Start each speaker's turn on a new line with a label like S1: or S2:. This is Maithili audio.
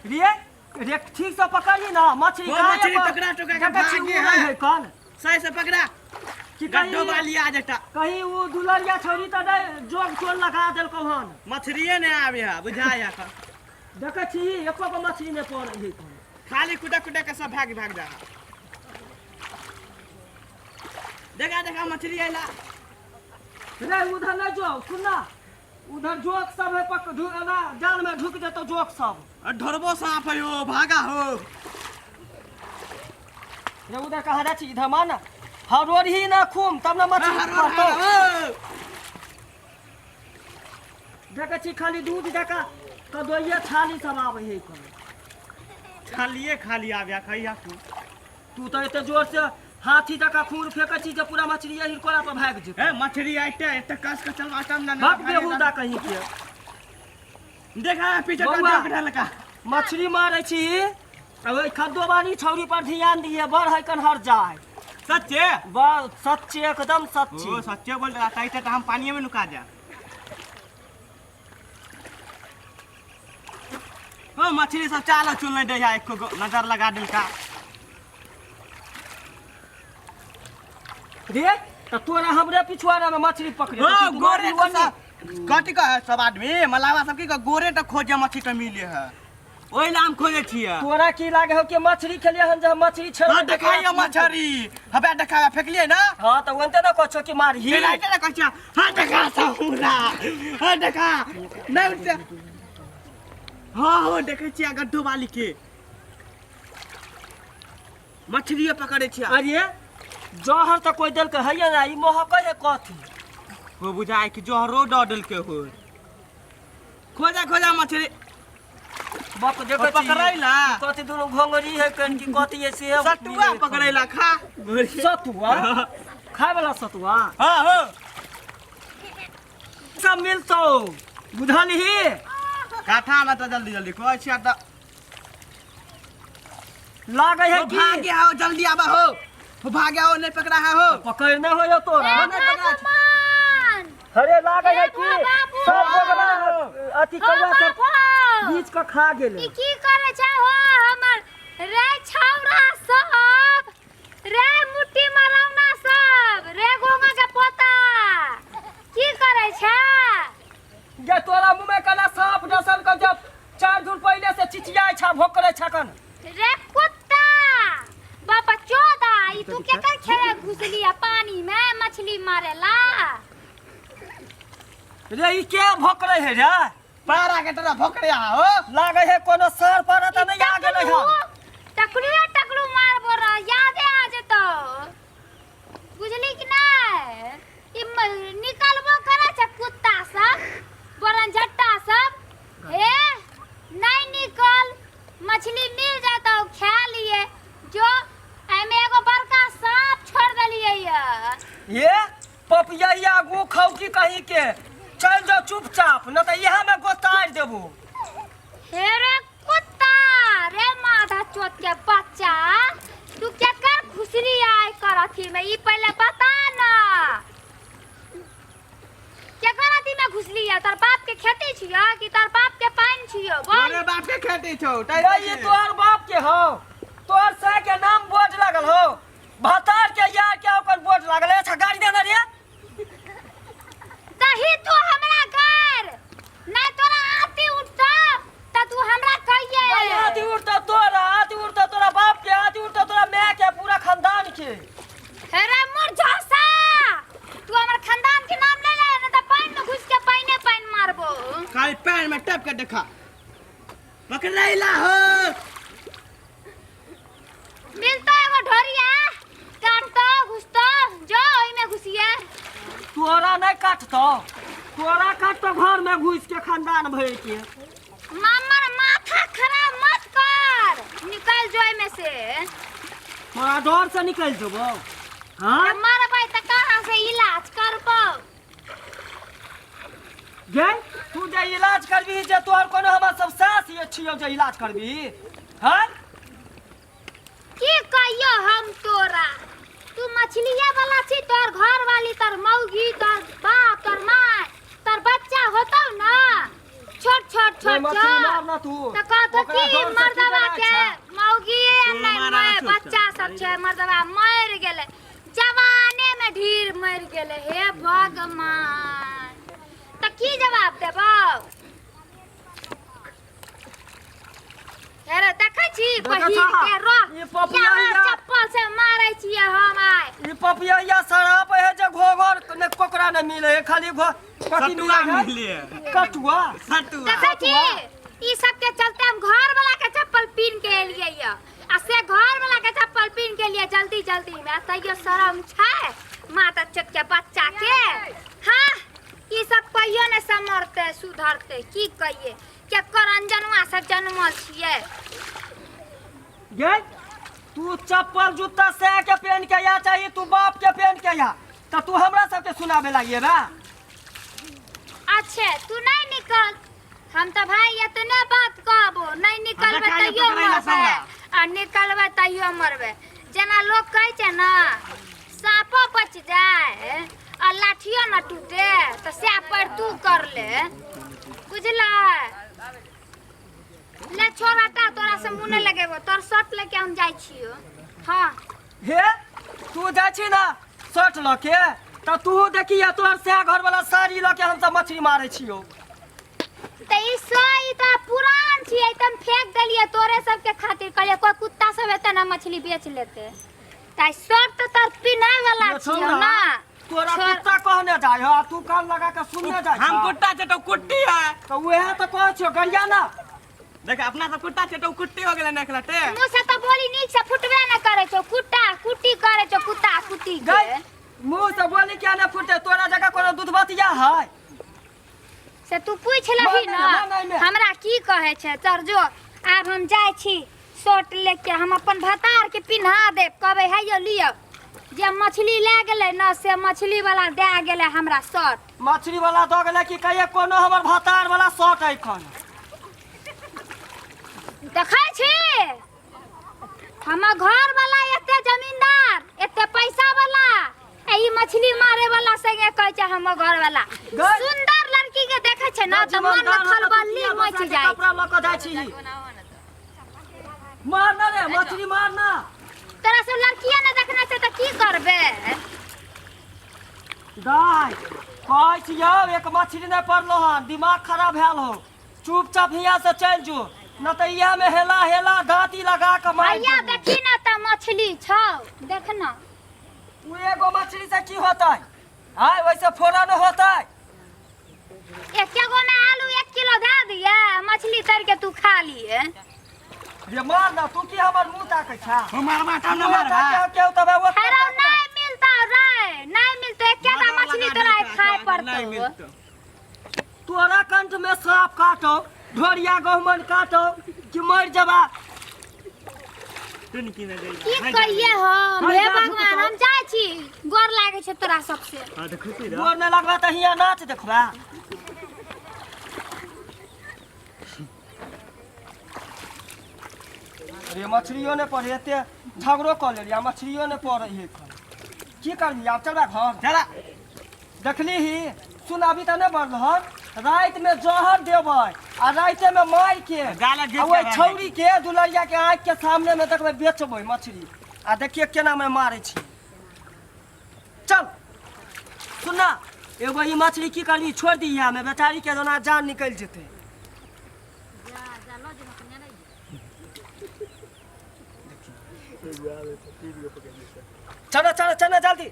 S1: रे रे, ठीक से पकड़ही ना मछली।
S2: ओ,
S1: कहाँ
S2: मछली
S1: एकर?
S2: टकरा टकरा के
S1: देखै छी
S2: भागे
S1: उड़ै
S2: है।
S1: है कन
S2: सही से पकड़ा।
S1: कि
S2: गड्ढो
S1: कहीं
S2: वाली आ जेता।
S1: कहीं ओ दुलरिया छौरी तऽ नहि जोग चोर लगा देलकौ हन।
S2: मछलिए नहि आबे है बुझाय है।
S1: देखै छी एको गो मछली नहि पड़ै है कन।
S2: खाली कुटा कुटा के सब भाग भाग जा है। देखा देखा मछली आइला।
S1: रे उधर नहि जो, सुन ना, उधर जोक सब है, पक ढु एना जाल में ढुक जेतो जोक सब।
S2: आ ढोरबो सांप है हो, भागा हो।
S1: रे उधर कहाँ जा छी, इधर मान हरोड़ही ना खूम तब ना मछली पड़तो। देखै छी खाली दूध जकाँ कदोइये छाली सब आबै है कन।
S2: खालिए खाली आबे खैया तू।
S1: तू तऽ एते जोर से हाथी जकाँ खूर फेकै छी जे पूरा मछली हिलकोरा पर भागि जेतौ।
S2: ए मछली आइते एते कस के चलवा तब ना।
S1: भक बेहुदा कहीं के।
S2: देखा पीछे
S1: बौआ।
S2: का ढलका।
S1: मछली मारै छी आ ओहि खद्दो बानी छौरी पर ध्यान दिए, बड़ है कन्हर जाय।
S2: सच्चे?
S1: बड़ सच्चे, एकदम सच्चे।
S2: ओ सच्चे बोल रहा था, तो हम पानी में नुका जा। ओ मछली सब चाल चुल नहीं दे एको गो नजर लगा दिलका।
S1: रे त तोरा हमरे पिछुआरा में मछली पकड़े
S2: ओ गोरे तो सब कथी कहे सब आदमी मलावा सब की कहे, गोरे तो खोजे मछली तो मिले है, ओहि ला हम खोजे छियै।
S1: तोरा की लागे हो कि मछली खेलिए हन जे हम मछली छेड़।
S2: हाँ देखाइयो मछली, हबे देखाबे फेकलिए ना।
S1: हाँ त ओनते न कहछो कि मारही।
S2: तेरा ना कहै छियै, हाँ देखा सहुरा, हाँ देखा नहीं उठते। हाँ हाँ देखै छियै गड्ढो वाली के मछलिए पकड़ै छियै।
S1: अरे जहर त कोई देलकै हैये ना, ई महकै है कथी?
S2: हो बुझाय कि जहरो दऽ देलकै हो। खोजा खोजा मछली।
S1: बाप देखै छी
S2: पकड़ैला।
S1: कथी दुनू घोंघरी है कन कि कथी है से।
S2: सतुआ पकड़ैला खा।
S1: सतुआ खाय वाला सतुआ?
S2: हाँ हो।
S1: सब मिलतौ बुझलही।
S2: काठा ना तऽ जल्दी जल्दी कहै छियै तऽ
S1: लागै है
S2: ओ
S1: कि
S2: भागे आओ जल्दी आबा हो, हो भागे आओ, नहीं पकड़ा है हो।
S1: पकड़ नहीं होय तोरा।
S2: नहीं पकड़ा।
S3: भगवान
S1: अरे लागै है कि
S3: हे बाबू।
S1: सब बोगला अथी
S3: हो
S1: कौआ सब
S3: बाबू
S1: बीच के खा गेलै।
S3: ई की करे छै हो हमर रे छौरा सब, रे मुट्ठी मरौना सब, रे गोंगा के पोता की करे छै?
S1: जे तोरा मुँह में कना सांप डसल के जब 4 दिन पहले से चिचियाइ छा भोकरै छा कन।
S3: रे कुत्ता बापा चोदा, ई तू केकर खेले घुसली है पानी में मछली मारेला?
S1: रे ई के भोकरै है रे?
S2: पारा के तोरा भोकरे हो।
S1: लागै है कोनो सर पर त नहीं आ गेलै हन।
S3: टकलू टकलू मारबो रे यादे आ जेतो बुझली कि नहीं? ई निकलबो करे छै कुत्ता सब बरन झट्टा सब। हे नहीं निकल, मछली मिल जाता खा लिए। जो एमे एगो बड़का सांप छोड़ देलिए ये।
S1: ये पपिया गो खौकी कहीं के चल जाओ चुपचाप, न त यहाँ में गोतार देबो।
S3: हे रे कुत्ता रे माधा चोत के बच्चा, तू क्या कर घुसरी आय कर अथी में, ई पहले बता ना क्या कर अथी में घुसली है? तोर बाप के खेती छियो कि तोर बाप के पानी छियो बोल?
S2: तोरे बाप के खेती छौ।
S1: रे ई तोहर बाप के हो, तोहर साय के नाम बोर्ड लागल हो, भतार के यार के ओकर बोर्ड लागल है। अच्छा गाड़ी देना रे।
S3: दही तू हमरा घर नहीं तोरा आती उठता त तू हमरा कहिए।
S1: आती उठता तोरा, आती उठता तोरा बाप के, आती उठता तोरा माय के, पूरा खानदान के।
S3: रे मुरझासा, तू हमर खानदान के नाम ले ले न त पानी में घुस के पानी पानी मारबो।
S2: खाली पैर में टप के देखा पकड़ैला हो।
S3: मिलता एगो ढोरिया काटतो घुसतो जो ओई में घुसिए।
S1: तोरा नहीं काटतो, तोरा काटतो घर में घुस के खानदान भर के।
S3: मामर माथा खराब मत कर, निकल जो में से।
S1: तोरा डर से निकल जेबो। हाँ
S3: मरबै त कहाँ से इलाज करबो?
S1: गे तू जे इलाज करबी जे तोहर कोनो हमर सब सास ये छियो जे इलाज करबी? हाँ
S3: की कहियो हम तोरा, तू मछलिए वाला छी, तोर घर वाली, तोर मौगी, तोर बाप, तोर माय, तोर बच्चा होतौ ना छोट छोट
S1: रे
S3: छोट
S1: मछली
S3: छोट
S1: मारना तू
S3: तऽ कहतो
S1: ओकरा
S3: की
S1: डर से की
S3: मर्दवा
S1: डराइ
S3: के
S1: छै?
S3: मौगी
S2: तू
S3: नहि
S2: मारा छोट
S3: बच्चा सब छै मर्दवा मरि गेलै जवाने में ढीर मरि गेलै हे भगवान तऽ की जवाब देबौ हेरे देखै छी
S1: देखै
S3: पहिर
S1: छह?
S3: के रह
S1: ई पपिया
S3: यहाँ
S1: या-
S3: चप्पल से मारै छियै हम आइ
S1: ई पपिया शराब है जे घोघर ने कोकरा ने मिले है खाली घो कथी
S2: सतुआ
S1: मिले है
S2: मिले
S1: कटुआ
S2: सतुआ
S3: देखै छी ई सब के चलते हम घर वाला के चप्पल पीन के एलियै य आ से घर वाला के चप्पल पीन के लिए जल्दी जल्दी में आ तैयो शरम छै माता चोट के बच्चा के हाँ ई सब कहियो ने समरते सुधरते की कहिए केकर अंजनुआ से जन्मल छियै
S1: गे तू चप्पल जूता से के पहन के आ चाहिए तू बाप के पहन के आ त तू हमरा सबके सुनाबे लागिए बा
S3: अच्छे तू नहीं निकल हम तो भाई इतने बात कहबो नहीं निकलबे
S2: देखा ये
S3: तैयो
S2: पकड़ै ला
S3: मरबे आ निकलबे तैयो मरबे जेना लोग कहै छै ने साँपो बच जाए आ लाठियो न टूटे तऽ सएह पर तू कर ले बुझल ले छोड़ हटा तोरा से मुँह नहीं लगेबो तोर शर्ट लेके हम जाइ छियो हाँ
S1: हे तू जाइ छी ना शर्ट लऽ के तऽ तू देखिए तोहर सएह घर वाला साड़ी लऽ के हमसब मछली मारै छियौ
S3: तऽ ई सही तऽ पुरान छियै तऽ हम फेंक देलियै तोरे सबके खातिर कहलियै कोइ कुत्ता सब एतै ने मछली बेच लेतै तऽ शर्ट तऽ तोर पिन्है वाला
S1: ये
S3: छियौ
S1: छौड़ा,
S3: ना
S1: तोरा
S3: छोड़।
S1: कुत्ता कहने जाइ हो आ तू कान लगा के सुनने जाइ
S2: हम
S1: छह।
S2: कुत्ता छै तो कुट्टी है
S1: तऽ उएह तऽ कहै छियौ गरिया ना
S2: देख अपना सब कुत्ता छै तो कुट्टी हो गेलै नेकलटे
S3: मुँह से तऽ बोली नीक से फुटबे न करै छौ कुत्ता कुट्टी करै छौ कुत्ता कुत्ती के
S1: गई मुंह से बोली क्या ने फूटे तोरा जगह कोनो दूधबतिया है
S3: से तू पूछ लही
S1: मानै
S3: न
S1: मानै ने।
S3: हमरा की कहै छै चल जो आब हम जाइ छी शर्ट लेके हम अपन भतार के पिन्हा देब कहबै हे यौ लिअ जे मछली लए गेलै न से मछली वाला दए गेलै हमरा शर्ट
S1: मछली वाला दऽ गेलै कि कहिए कोनो हमर भतार वाला शर्ट एखन
S3: देखै छी हमर घर वाला एते जमींदार एते पैसा वाला आ ई मछली मारे वाला संगे कहै छै हमर घर वाला
S1: गई।
S3: सुंदर लड़की के देखै छै ना तऽ मन में खलबली मच जाइ
S1: कपड़ा लऽ कऽ जाइ छी मारना रे मछली मारना
S3: तोरा सब लड़किए ने देखना छै तऽ की करबे
S1: दाय कहै छियौ एक मछली नहि पड़लो हन दिमाग खराब भेल हो चुपचाप हियाँ से चलि जो न तऽ इएह में हेला हेला दाँती लगा कऽ मारि
S3: भैया
S1: देबौ।
S3: देखी ना तऽ मछली छौ देख ना
S1: उ एगो मछली से की होतै आय वैसे फोड़ा न होतै
S3: एके गो में आलू 1 किलो दे दिए मछली तर के तू खा लिए
S1: रे मार ना तू की हमर मुंह ताकै छा
S2: मार मार न
S1: मुँह
S2: मार
S1: ताके केहु तबे ओ
S3: अरे नहीं मिलता रे नहीं मिलता एके टा मछली तोरा खाए
S2: नहीं
S3: पड़तो
S2: मिलतो
S1: तोरा कंठ में सांप काटो ढोरिया गहुमन काटो कि मर जबा
S2: टुनकी न जाई
S3: की कहिए हम
S1: हट
S3: हे
S1: जा,
S3: भगवान हम जाइ छी गोर लागै छै तोरा सबसे
S2: हां त खुशी रह
S1: गोर नहि लगबा तऽ हियाँ नाच देखबा अरे मछलियो नहि पड़े एते झगड़ो कऽ लेलियै आ मछलियो नहि पड़ै है एखन की करबी आब चलबा घर
S2: चला
S1: देखली ही सुन अभी तऽ नहि बढ़ल हन रातिमे जहर देबै आ रातिमे मारि के
S2: गाला घीच
S1: आ ओहि
S2: के
S1: छौरी के दुलरिया के आँखि के सामने मे देखबै बेचबै मछली आ देखिए केना मे मारै छी चल सुन ना एगो ई मछली की करबी छोड़ दी में बेचारी के जोना जान निकलि जेतै चलो चलो चलो जल्दी